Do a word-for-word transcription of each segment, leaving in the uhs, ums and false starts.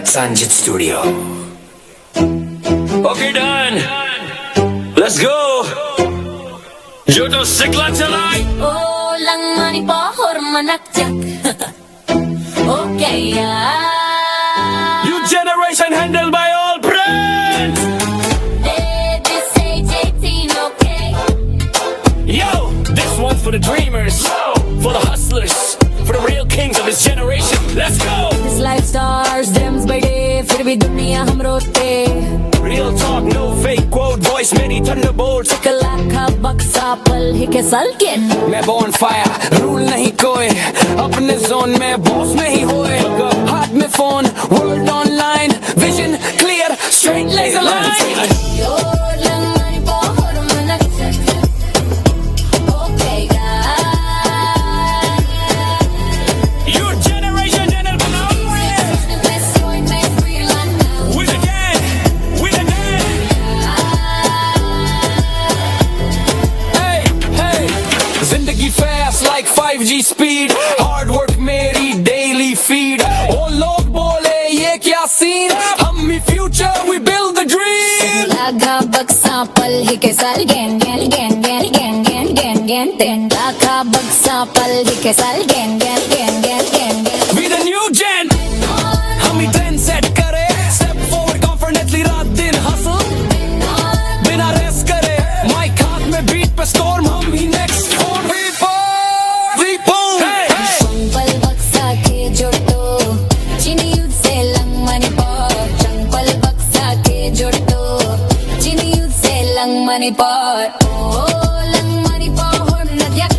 Sanjit Studio. Okay, done. Let's go. Joto sikla chalai. Oh, langmani pohor manakjak. Okay, yeah. New generation handled by all brands. Baby, say J T, okay. Yo, this one's for the dreamers, yo, for the hustlers, for the real kings of this generation. Let's go. This life stars gems by day, फिर भी दुनिया हम रोते. Real talk, no fake quote, voice मेरी thunderbolt. एक लाख बक्सा पल ही के साल के. मैं bonfire, rule नहीं कोई, अपने zone में boss नहीं होए. हाथ में phone, world online, vision clear, straight laser line. Your generation, generation, with the gang, with the gang. Hey, hey. Zindagi fast like five G speed. Hard work मेरी daily feed. वो लोग बोले ये क्या scene. हम ही future, we build the dream. लाखा बक्सा पल ही के साल gain gain gain gain gain gain gain gain gain तेन लाखा बक्सा पल ही के साल gain gain gain gain gain gain. We the new gen. हम ही trend set करे. Step forward confidently, रात दिन hustle. बिना rest करे. Mic हाथ में beat पे storm, हम ही next. Hey! Changpal baksa khe jorto, chini yut se langmani por. Changpal baksa khe jorto, chini yut se langmani por. Oh, langmani por na diak.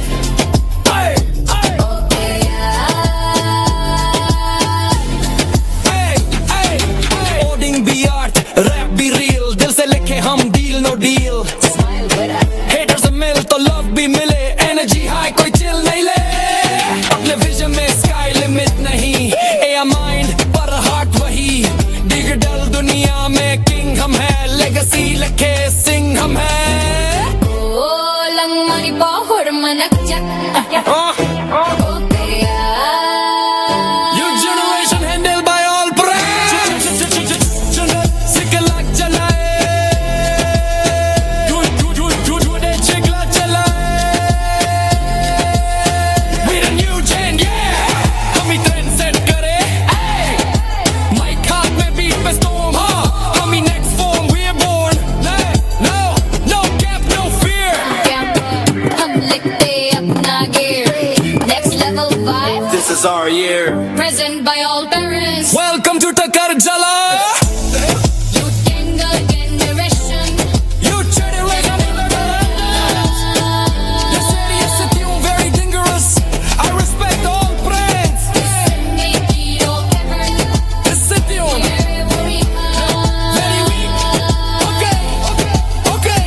Hey! Hey! Okay, yeah. Hey! Hey! Hey! Oding be art, rap be real. दिल से लिखे हम deal, no deal. Haters से मिल तो love भी मिले, energy high कोई chill नहीं ले. अपने vision में sky limit नहीं, A I mind पर heart वही. Digital दुनिया में king हम है, legacy लिखे सिंह हम है. Oh, langmani pohor manakjak. Your generation handled by all brands. Sikla chalaye. We the new gen, yeah. हम ही trend set करे. Hey. Mic हाथ में beat पे storm, हाँ. हम ही next form, we are born. No, no gap, no fear. हम लिखते अपना gear. Next level vibe. This is our year. Present by all parents. Welcome to Takarjala. Youth Ganga generation. Youth generation. This city is Sityodtong, very dangerous. I respect all brands. This Sityodtong. Very weak. Okay, okay, okay.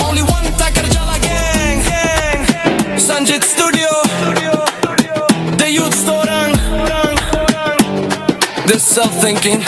Only one Takarjala gang, gang. Sanjit Studio. The youth store. This self thinking.